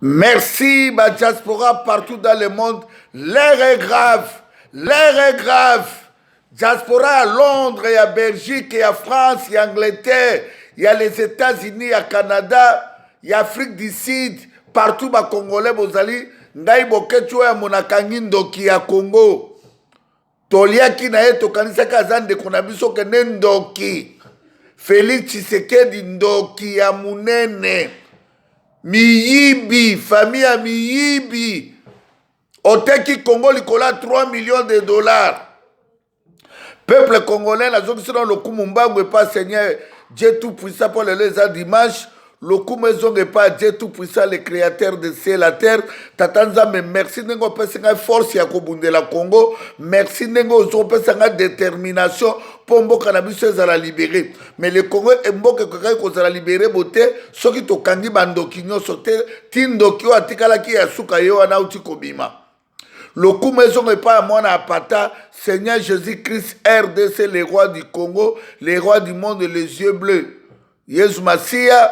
Merci ba diaspora partout dans le monde. L'heure est grave. L'heure est grave. Diaspora à Londres, ya Belgique, ya France, ya Angleterre, ya les États-Unis, ya Canada, ya Afrique du Sud, partout ba Congolais bozali ngai boketshu oyo amonakangi ndoki ya Congo. Toliaki na ye tokanisaki aza ndeko na biso kende ndoki. Felix Tshisekedi ndoki ya munene. Miyibi, famille ya miyibi. Oteki Congo likolo ya 3 millions de dollars. Peuple congolais nazongisi na lokumu mbangu epa Seigneur Dieu tout puissant mpo lelo eza dimanche lokumu ezonga epa Dieu tout puissant le créateur de ciel la terre. Tata Nzambe, merci ndenge opesi ngai force ya kobundela Congo, merci ndenge ozopesa ngai détermination mpo mboka na biso ezala libéré. Mais le Congo mboka ekokaki kozala libéré bote soki tokangi bandoki nyonso te, ti ndoki oyo atikalaki ya suka ye wana auti kobima. Lokumu ezonga epai ya mwana ya pata Seigneur Jésus-Christ RDC, le roi du Congo, le roi du monde, les yeux bleus. Yesu Masiya,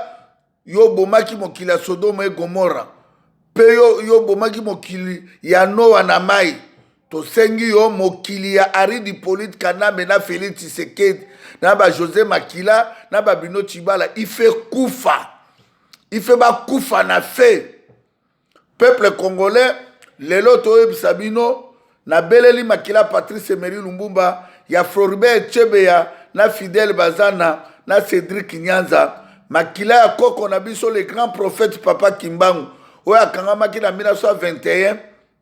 yo obomaki mokili ya Sodome e Gomora, mpe yo, yo obomaki mokili ya Noa na mai. Tosengi yo mokili ya Henri Hippolyte Kanambe na Félix Tshisekedi na ba José Makila na ba Bino Tshibala, ife kufa, ife bakufa na fe. Peuple congolais, lelo toyebisa bino nabeleli makila Patrice Emery Lumumba ya Floribert Chebeya na Fidèle Bazana na Cédric Nyanza, makila ya koko na biso le grand prophète Papa Kimbangu oyo akangamaki na 1921,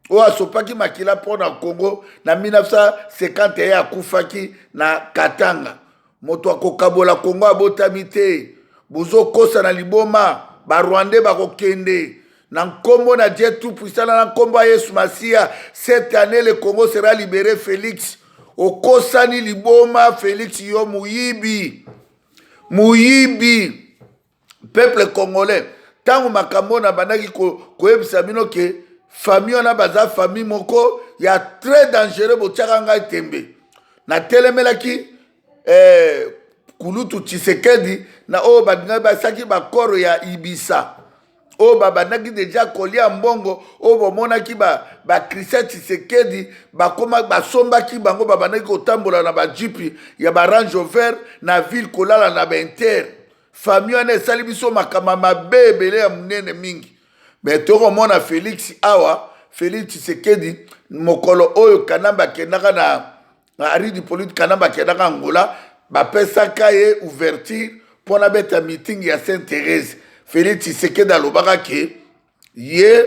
oyo asopaki makila mpo na Congo na 1951, akufaki na Katanga. Moto akokabola Congo abotami te. Bozokosa na liboma, ba Rwandais bakokende na nkombo na Dieu tout puissant, na nkombo ya Yesu Masiya. Cette année le Congo sera libéré. Félix okosani liboma. Félix yo muyibi, muyibi. Peuple congolais, ntango makambo na bandaki koyebisa bino ke famille wana baza famille moko ya très dangereux, botiaka ngai tembe. Natelemelaki kulutu Tshisekedi na oyo balingaki basaki bakoro ya Ibisa, oyo babandaki deja kolia mbongo, oyo bomonaki ba Christian Tshisekedi bakoma basombaki bango, babandaki kotambola na bajipi ya ba Range Rover na ville, kolala na bainter. Famille wana esali biso makambo mabe ebele ya monene mingi. Me tokomona Félix awa, Félix Tshisekedi, mokolo oyo Kanambe akendaka na Henri Hippolyte Kanambe akendaka Angola, bapesaka ye ouverture mpona beta meeting ya Sainte Thérèse. Félix Tshisekedi alobaka ke ye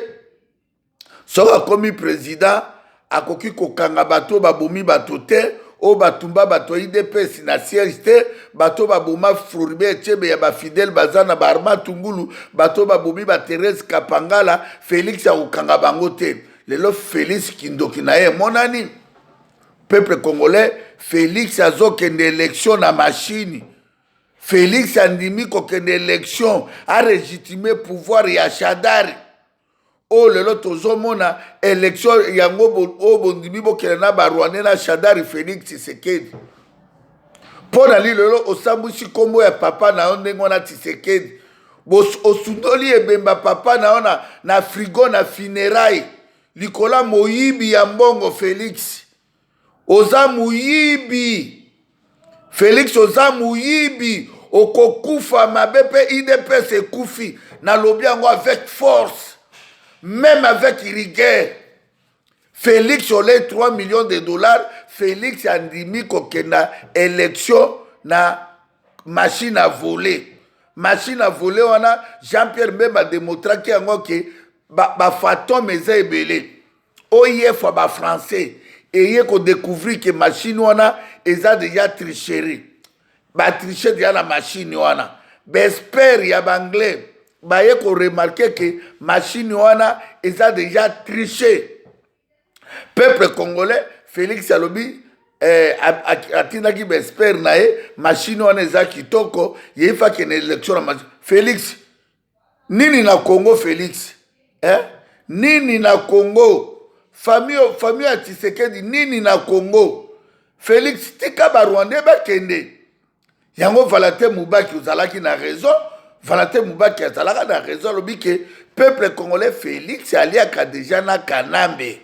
soki akomi président akoki kokanga bato babomi bato te, oyo batumba bato ya UDPS na siège te, bato baboma Floribert Chebeya ya bafidèle baza na baarma tungulu, bato babomi ba Thérèse Kapangala, Félix akokanga bango te. Lelo Félix kindoki na ye emonani. Peuple congolais, Félix azokende élection na machine. Félix andimi kokende élection, alégitimer pouvoir ya Shadari oyo lelo tozomona élection yango oyo bondimi bokende na barwandais na Shadari. Félix Tshisekedi, mpo na li lelo osambwisi nkombo ya papa na yo ndenge wana? Tshisekedi, osundoli ebemba papa na yo na frigo na funérailles likolo ya moyibi ya mbongo. Félix oza moyibi, Félix oza moyibi, okokufa mabe. Mpe UDPS ekufi, nalobi yango avec force, même avec rigueur. Félix olei 3 millions de dollars. Félix andimi kokenda élection na machine à voler. Machine à voler wana, Jean-Pierre Bemba démontraki yango ke bafantôme ba eza ebele. Oyefa bafrançais eye kodécouvrir ke machine wana eza déjà tricherie, batriche déjà na machine wana. Baexpert ya baanglais baye koremarquer ke machine wana eza déjà triché. Peuple congolais, Félix alobi atindaki baexpert na ye, machine wana eza kitoko, ye ifa akende élection na machine. Félix nini na Congo? Félix, eh? Nini na Congo? Famille ya Tshisekedi nini na Congo? Félix, tika barwandais bakende. Yango Valentin Mubaki ozalaki na raison. Valentin Mubaki azalaka na raison, alobi ke peuple congolais, Félix aliaka déjà na Kanambe,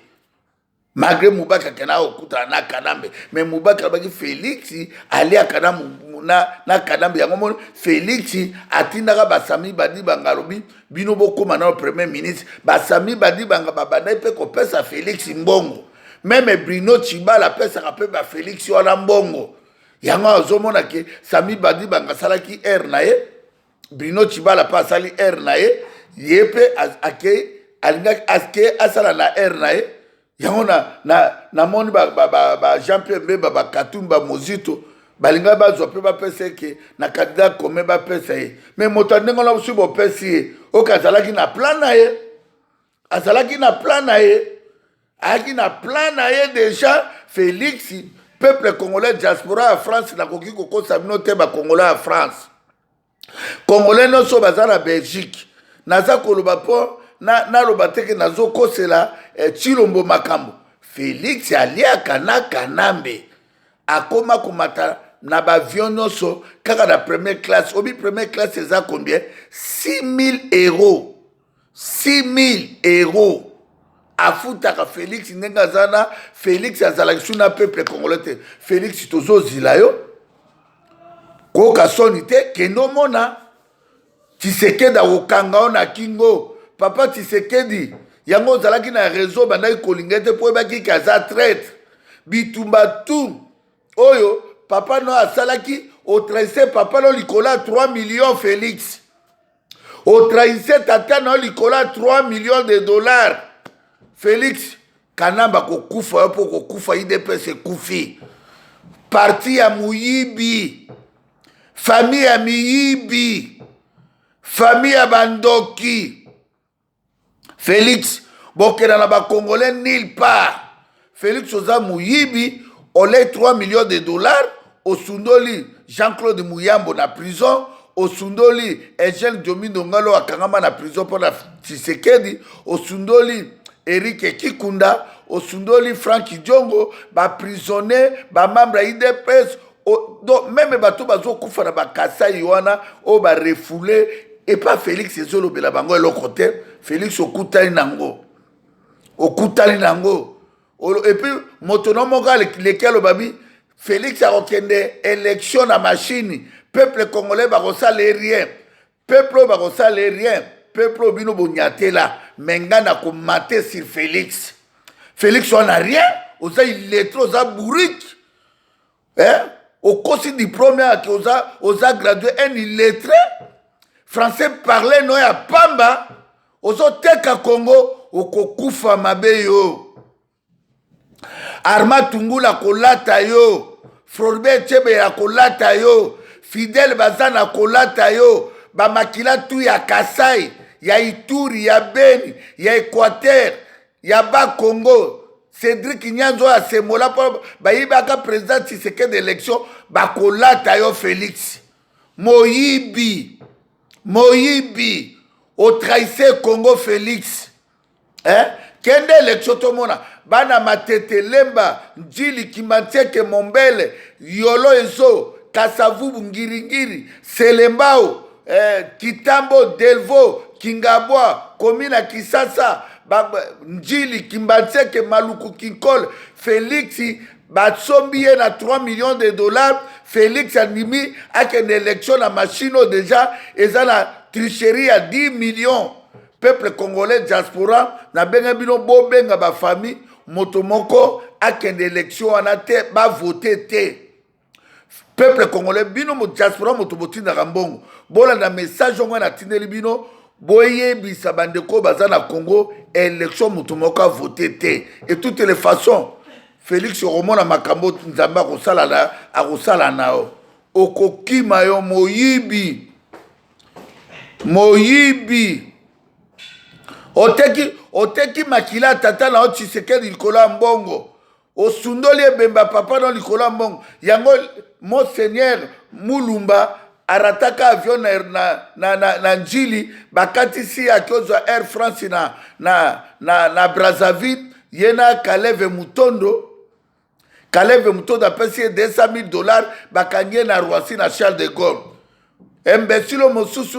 malgré Mubaki akendaka kokutana na Kanambe, mais Mubaki alobaki Félix aliaka na Kanambe. Yango moni Félix atindaka basami Badibanga, alobi: "Bino bokóma nano premier ministre." Basami Badibanga babandaki mpe kopesa Félix mbongo. Même Bruno Tshibala apesaka mpe bafélix wana mbongo. Yango azomona ke Sami Badibanga asalaki aire na ye, Bruno Tshibala mpe asali aire na ye, ye mpe akei, alingaki ake asala na aire na ye. Yango namoni na, na ba Jean Pierre Bemba, Bakatumbi, Bamozito balingaki bazwa mpe bapesa eke na candidat commun, bapesa ye. Mais moto ya ndenge wana, soki bopesi ye, oyo azalaki na plan na ye, azalaki na plan na ye, ayaki na plan na ye déjà, Félix. Peuple congolais, diaspora ya France, nakoki kokosa bino te. Bacongolais ya France, congolais nyonso baza na Belgique, naza koloba mpo naloba teke nazokosela Tshilombo makambo. Félix aliaka na Kanambe, akoma komata na baavion nyonso kaka na première classe. Obi première classe eza combien? 6000 euros, 6000 euros afutaka Félix. Ndenge aza na Félix, azalaki su na peuple congolais te. Félix, tozozila yo, koyoka soni te. Kende omona Tshisekedi, akokanga yo na kingo. Papa Tshisekedi, yango ozalaki na réseau, bandaki kolinga te mpo oyebaki ke aza traître. Bitumba tu oyo papa no asalaki, otrahise papa no likolo ya 3 millions. Félix, otrahise tata na yo likolo ya 3 millions de dollars. Félix, Kanamba kokufa yo mpo kokufa. UDPS ekufi, parti ya moyibi, famille ya miyibi, famille ya bandoki. Félix, bokenda na bacongolais nulle part. Félix, oza moyibi, olei 3 millions de dollars, osundoli Jean-Claude Muyambo na prison, osundoli Eugène Diomi Ndongala akangama na prison mpona Tshisekedi, osundoli Eric Kikunda, osundoli Frank Diongo, baprisonnier, bamembre ya UDPS. Donc même bato bazokufa na bakasai wana oyo barefouler epa Félix, ezolobela bango eloko te. Félix, okutani nango, okutani nango. Et puis moto no moko aleki, aloba bi Félix akokende élection na machine. Peuple congolais, bakosala rien. Peuple oyo bakosala rien. Peuple oyo bino bonyatela, mais ngai nakomate sur Félix. Félix wana rien, oza illettré, oza bourrique, eh? Okosi diplôme yake, oza gradué, un illettré, français parle no ya pamba. Ozoteka Congo, okokufa mabe yo. Arma Tungula kolata yo, Floribert Chebeya kolata yo, Fidèle baza na kolata yo, bamakila tu ya Kasai, ya Ituri, ya Beni, ya Équateur, ya Bakongo. Cédric Nyanzo oyo asemola mpo bayibaka président Tshisekedi élection, bakolata yo. Félix, moyibi, moyibi, otrahise Congo. Félix, eh? Kende élection, tomona bana Matete, Lemba, Njili, Kimbanseke, Mombele, Yolo, Ezo, Kasavubu, Ngiringiri, Selembao, Kitambo, Delvaux, Kingabwa, komina Kisasa, Njili, Kimbanseke, Maluku, Kinkole. Félix, basombi ye na 3 millions de dollars. Félix andimi akende élection na machine oyo déjà eza na tricherie ya 10 millions. Peuple congolais, diaspora, nabenga bino, bobenga bafamille, moto moko akende élection wana te, bavote te. Peuple congolais, bino mo diaspora, moto botindaka mbongo, bolanda message ongo natindeli bino. Boyebisa bandeko baza na Congo, élection moto moko avote te. Et toutes les façons, Félix, okomona makambo Nzambe akosala na yo, okokima yo. Moyibi, moyibi, oteki makila ya tata na yo Tshisekedi likolo ya mbongo, osundoli ebemba papa na likolo ya mbongo. Yango monseigneur Mulumba arataka avion na Njili, bakatisi, akozwa Air France na Brazzaville, ye na Kaleve Mutondo. Kaleve Mutondo apesi ye 200 000 dollars, bakangi ye na Roissy, na Charles de Gaulle. Imbécile mosusu,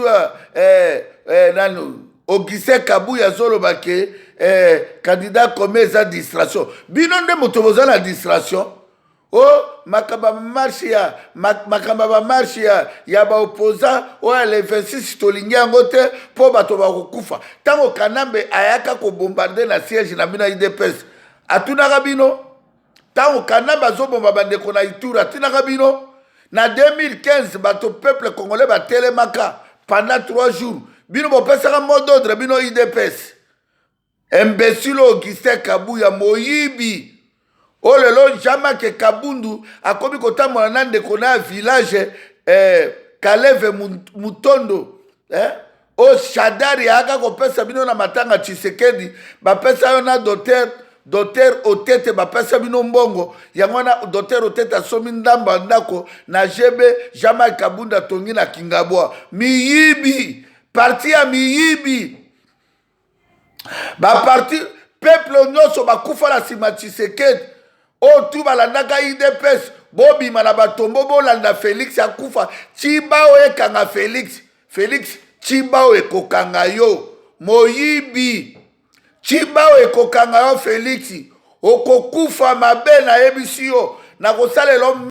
nani, Augustin Kabuya azoloba ke eh, candidat commun eza distraction. Bino nde moto boza na distraction. O oh, makambo ya marche ya makambo ya bamarche ya, ya baopposant oyo ya le 26 tolingi yango te mpo bato bakokufa. Ntango Kanambe ayaka kobombarde na siège na bino ya UDPS, atunaka bino ntango Kanambe azobomba bandeko na Ituri, atunaka bino na 2015 bato peuple congolais batelemaka pendant 3 jours, bino bopesaka mot d'ordre bino UDPS. Imbecile Augustin Kabuya moyibi oyo lelo Jean-Marc Kabundu akomi kotambola na ndeko na ya village eh, Kaleve Mutondo eh? Oyo Shadari ayaka kopesa bino na matanga Tshisekedi, bapesa yo na docteur Otete, bapesa bino mbongo yango wana. Docteur Otete asombi ndambo ya ndako na GB, Jean-Marc Kabundu atongi na Kingabwa. Miyibi, parti ya miyibi, baparti peuple nyonso bakufa na nsima Tshisekedi oyo tu balandaka UDPS, bobima na batombo, bolanda Félix akufa. Tshiba oyo ekanga Félix, Félix, tshiba oyo ekokanga yo, moyibi, tshiba oyo ekokanga yo Félix, okokufa mabe, nayebisi yo, nakosalela.